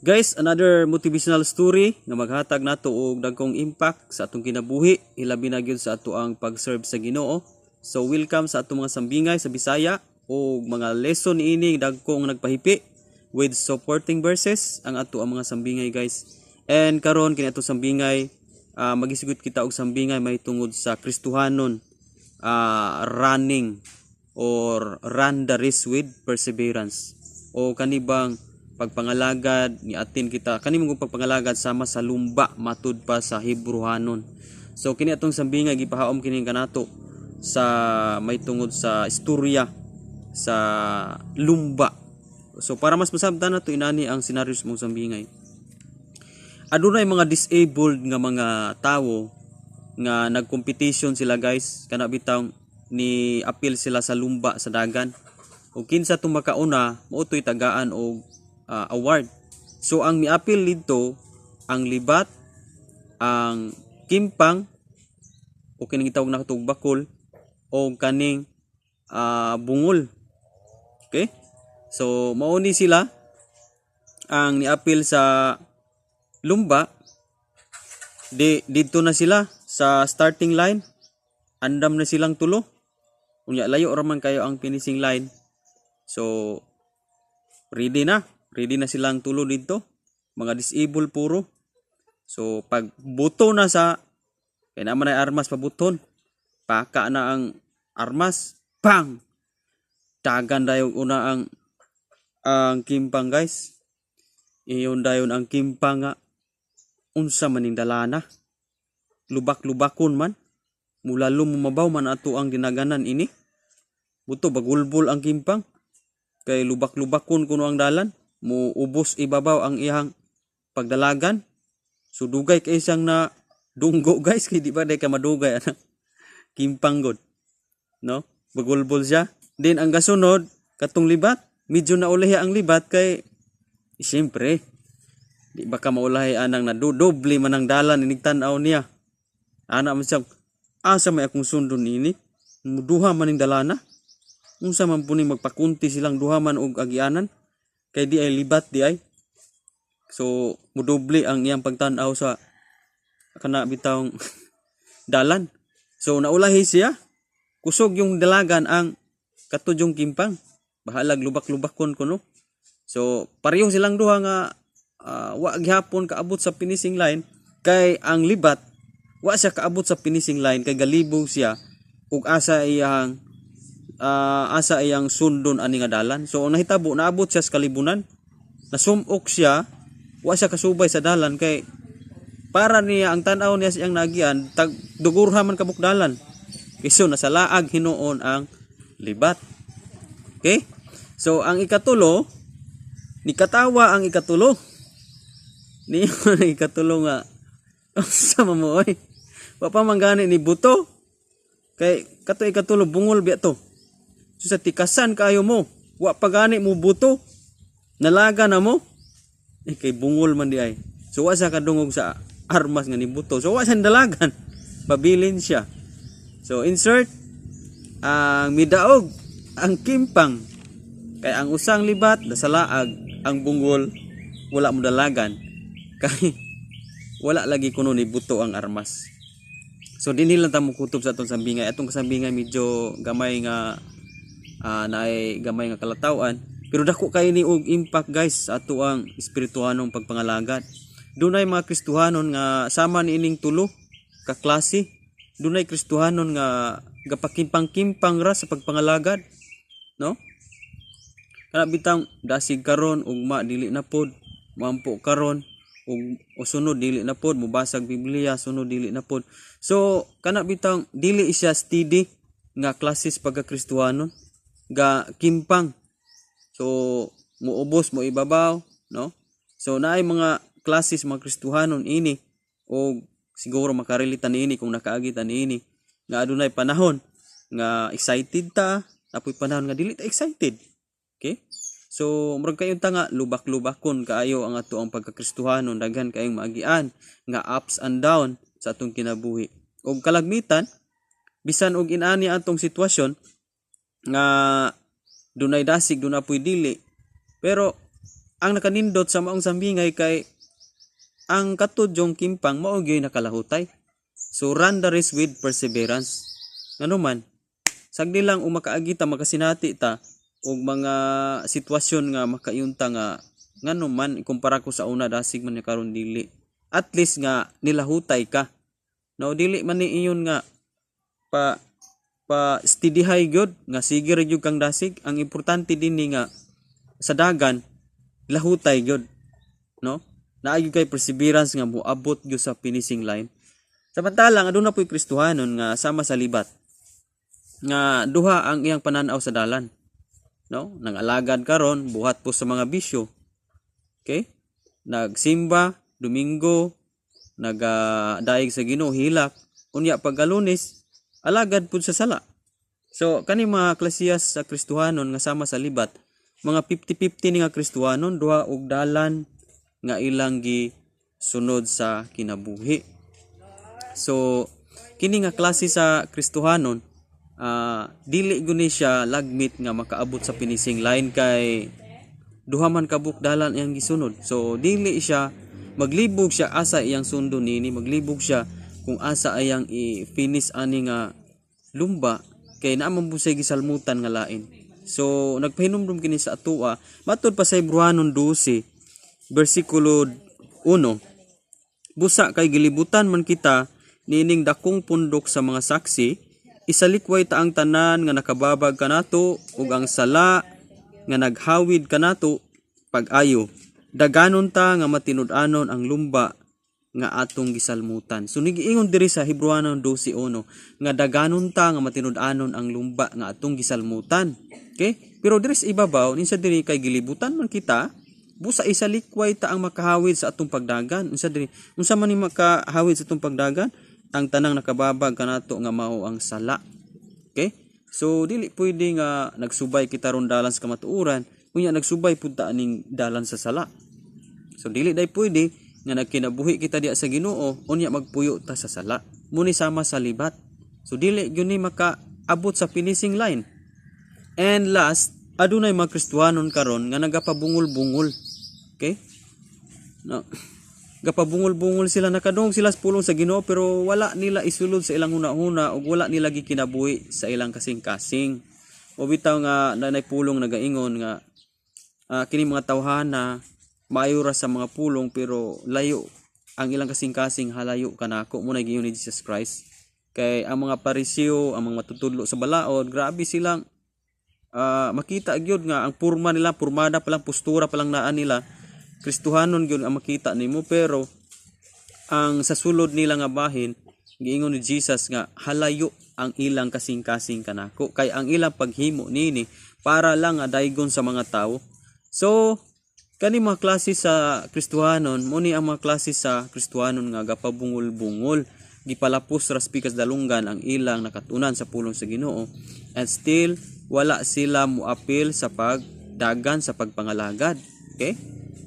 Guys, another motivational story nga maghatag nato og dagkong impact sa atong kinabuhi, ilabi na gyud sa ato ang pag-serve sa Ginoo. So welcome sa atong mga sambingay sa Bisaya og mga lesson niini dagkong nagpahipi with supporting verses ang ato ang mga sambingay, guys. And karon kini ato sambingay, magisugod kita og sambingay may tungod sa Kristohanon, running or run the race with perseverance o kanibang pagpangalagad ni atin kita kani mong pagpangalagad sama sa lumba matud pa sa Hebrehanon. So kini atong sambingay gipahaom kini kanato sa may tungod sa istorya sa lumba. So para mas masabtan nato inani ang senaryo sa mong sambingay, adunay mga disabled nga mga tawo nga nagcompetition sila, guys, kana bitaw ni apil sila sa lumba sa dagan ug kinsa tong makauna mao to'y tagaan og award. So ang miapil didto ang libat, ang kimpang o kining gitawag na katong bakol o kaning bungol. Okay, so mao ni sila ang niapil sa lumba. Di didto na sila sa starting line, andam na silang tulo. Unya layo ra man kayo ang finishing line, so ready na ready na silang tulo didto, mga disabled puro. So pag buto na sa kay naman ay armas pabuton, paka na ang armas, pang dagan dayon una ang kimpang, guys. Iyon dayon ang kimpang nga, "Unsa maning dalana, lubak-lubakon man, mulalo mumabaw man ato ang dinaganan ini." Buto bagulbol ang kimpang kay lubak-lubakon kuno ang dalan, muubos ibabaw ang iyang pagdalagan. So dugay kay siyang na dunggo, guys, kay di ba day ka madugay ana kimpang god, no? Bagulbol siya. Din ang gasunod katong libat, medyo naulahi ang libat kay siyempre di ba ka maulahi anang nadudoble man ang dalan inig tan-aw niya. Ana man siya, "Asa may akong sundon ini? Muduha man ning dalana. Unsa man po ni magpakunti silang duha man og agianan?" Kay di ay libat di ay. So mudoble ang iyang pagtan-aw sa kana bitawng dalan. So naulahi siya. Kusog yung dalagan ang katudyong kimpang. Bahalag lubak-lubakon kuno. So pareho silang duha nga wa gihapon kaabot sa finishing line kay ang libat wa siya kaabot sa finishing line kay galibog siya ug asa iyang sundon ani nga dalan. So ang nahitabo, naabot siya sa kalibunan. Nasumok siya, wa siya kasubay sa dalan kay para niya ang tan-aw niya siyang nagian tag dugurha man kabuk dalan. So nasa laag hinuon ang libat. Okay? So ang ikatulo, nikatawa ang ikatulo. Ni ang ikatulo nga, "Unsa man mo oy? Wa pa man gani ni buto." Kay kato ikatulo, bungol biya to. So sa tikasan kayo mo, wa pa gani mo buto. Nalaga na mo. Eh kay bungol man di ay. So wa siya kadungog sa armas nga nibuto. So wa siya dalagan. Pabilin siya. So insert ang midaog ang kimpang kay ang usang libat nasalaag, ang bungol wala mo dalagan kay wala lagi kuno ni buto ang armas. So dinhi lang ta mo kutob sa atong sambingay. Atong kasambingay medyo gamay nga naay gamay nga kalataw-an, pero dako kay ni og impact, guys, sa ato ang espirituhanong pagpangalagad. Dunay mga Kristohanon nga sama ni ining tulo ka klase. Dunay Kristohanon nga gapakimpang-kimpang ra sa pagpangalagad, no? Kana bitang dasig karon, ugma dili na pod, mampo karon ug o sunod dili na pod, mobasag Biblia, sunod dili na pod. So kana bitang dili siya steady nga klases pagka-Kristohanon, ga kimpang. So muubos mo ibabaw, no? So naay mga klases mga Kristohanon ini o siguro makarelate niini kung nakaagi ta niini nga adunay panahon nga excited ta, apoy panahon nga dili ta excited. Okay? So, murag kayo ta nga lubak-lubakon kaayo ang ato ang pagkakristohanon, daghan kayong maagian nga ups and down sa atong kinabuhi. Og kalagmitan, bisan og inani atong sitwasyon nga dunay dasig, dunay poy dili, pero Ang nakanindot sa maong sambingay kay ang katudyong kimpang mao gyud nakalahutay. So run the race with perseverance. Ngano man, sagdi lang ug makaagi ta, makasinati ta og mga sitwasyon nga makaingon ta nga ngano man, ikumpara ko sa una, dasig man niya, karon dili. At least nga nilahutay ka. No, dili man ni iyon nga pa pa steady high gyud nga sige ra gyud kang dasig. Ang importante dinhi nga sa dagan, lahutay gyud, no, naa gyud kay perseverance nga moabot gyud sa finishing line. Samantalang aduna po'y Kristohanon nga sama sa libat, nga duha ang iyang pananaw sa dalan, no? Nangalagad karon, buhat po sa mga bisyo. Okay, nagsimba Domingo, nagadaig sa Ginoo, hilak. Unya pagka Lunes, alagad pud sa sala. So kani mga klasiyas sa Kristohanon nga sama sa libat, mga 50-50 ni nga Kristohanon, duha og dalan nga ilang gi sunod sa kinabuhi. So kini nga klase sa Kristohanon, dili guni siya lagmit nga makaabot sa finishing line kay duha man kabuk dalan iyang gisunod. So dili siya maglibog siya asa iyang sundon nini, maglibog siya kung asa ayang i-finish ani nga lumba kay naa man siya gisalmutan nga lain. So nagpahinumdum kini sa atoa matud pa sa Hebrewanon 12 bersikulo 1: "Busa kay gilibutan man kita niining dakong pundok sa mga saksi, isalikway ta ang tanan nga nakababag kanato ug ang sala nga naghawid kanato pag-ayo. Daganon ta nga matinud-anon ang lumba nga atong gisalmutan." So nigiingon diri sa Hebrewanon 12:1 nga daganon ta nga matinud-anon ang lumba nga atong gisalmutan. Okay? Pero diri sa ibabaw, ninsa diri kay gilibutan man kita, busa isalikway ta ang makahawid sa atong pagdagan. Unsa diri? Unsa man ni makahawid sa atong pagdagan? Ang tanang nakababag kanato nga mao ang sala. Okay? So dili pwede nga nagsubay kita ron dalan sa kamatuoran, unya nagsubay pud ta aning dalan sa sala. So dili day pwede nga nagkinabuhi kita diya sa Ginoo, unya magpuyo ta sa sala. Muni sama sa libat. So dili gyud ni makaabot sa finishing line. And last, adunay mga Kristohanon karon nga nagapabungol-bungol. Okay? No. Gapabungol-bungol sila, nakadungog sila sa pulong sa Ginoo pero wala nila isulod sa ilang huna-huna ug wala nila gikinabuhi sa ilang kasing-kasing. O bitaw nga nanay pulong nagaingon nga kini mga tawhana maayo ra sa mga pulong pero layo ang ilang kasing-kasing, halayo kanako. Mo na giingon ni Jesus Christ kay ang mga Pariseo, ang mga matutudlo sa balaod, grabe silang makita gyud nga ang purma nila, purmada pa lang, postura pa lang naa nila, Kristohanon gyud ang makita nimo, pero ang sa sulod nila nga bahin, giingon ni Jesus nga halayo ang ilang kasing-kasing kanako kay ang ilang paghimo nini para lang nga daygon sa mga tao. So kani mga klase sa Kristohanon, mo ni ang mga klase sa Kristohanon nga gapabungol-bungol, gipalapos ra sa pikas dalunggan ang ilang nakatunan sa pulong sa Ginoo and still wala sila muapil sa pagdagan sa pagpangalagad. Okay?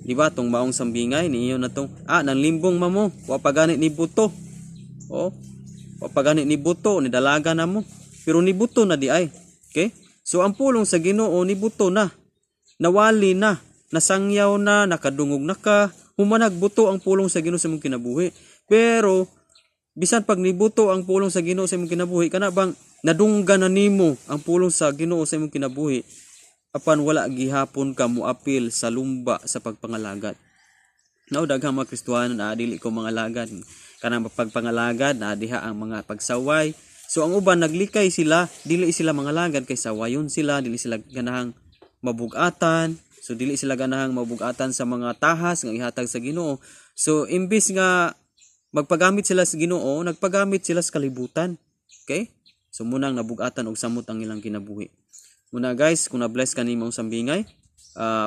Di ba tong maong sambingay niyo na tong nang limbong mamo, wa pa gani ni buto. Oh, wa pa gani ni buto, ni dalaga na mo. Pero ni buto na di ay. Okay? So ang pulong sa Ginoo ni buto na. Nawali na, nasangyaw na, nakadungog na ka, humanag buto ang pulong sa Ginoo sa imong kinabuhi. Pero bisan pag nibuto ang pulong sa Ginoo sa imong kinabuhi, kana bang nadunggan na nimo ang pulong sa Ginoo sa imong kinabuhi, apan wala gihapon ka moapil sa lumba sa pagpangalagad. Now, daghang mga Kristohanon na dili ko mga alagad. Kanang pagpangalagad na diha ang mga pagsaway. So ang uban naglikay sila, dili sila mga alagad kay sawayon sila, dili sila ganahang mabugatan. So dili sila ganahang mabugatan sa mga tahas nga ihatag sa Ginoo. So imbis nga magpagamit sila sa Ginoo, nagpagamit sila sa kalibutan. Okay? So munang nabugatan og samot ang ilang kinabuhi. Muna guys, kung na-bless ka nimong sambingay,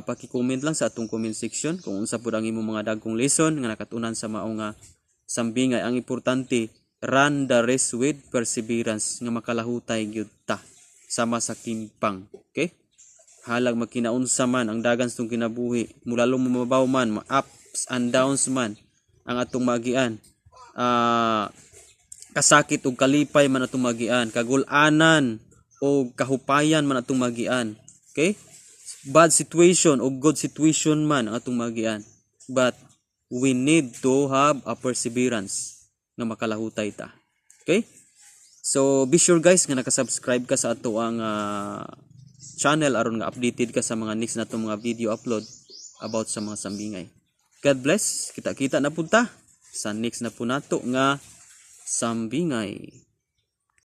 paki-comment lang sa atong comment section kung unsa pud ang imong mga dagkong lesson nga nakatunan sa mao nga sambingay. Ang importante, run the race with perseverance nga makalahutay gyud ta sama sa kimpang. Okay? Halag magkinaunsa man ang dagan sa atong kinabuhi, mulalong mumabaw man, ma ups and downs man ang atong magian. Kasakit ug kalipay man atong magian, kagulanan o kahupayan man atong magian. Okay? Bad situation o good situation man ang atong maagian, but we need to have a perseverance nga makalahutay ta. Okay? So be sure, guys, nga naka-subscribe ka sa ato ang channel aron nga updated ka sa mga next nato mga video upload about sa mga sambingay. God bless. Kita-kita na pud ta sa next na po nato nga sambingay.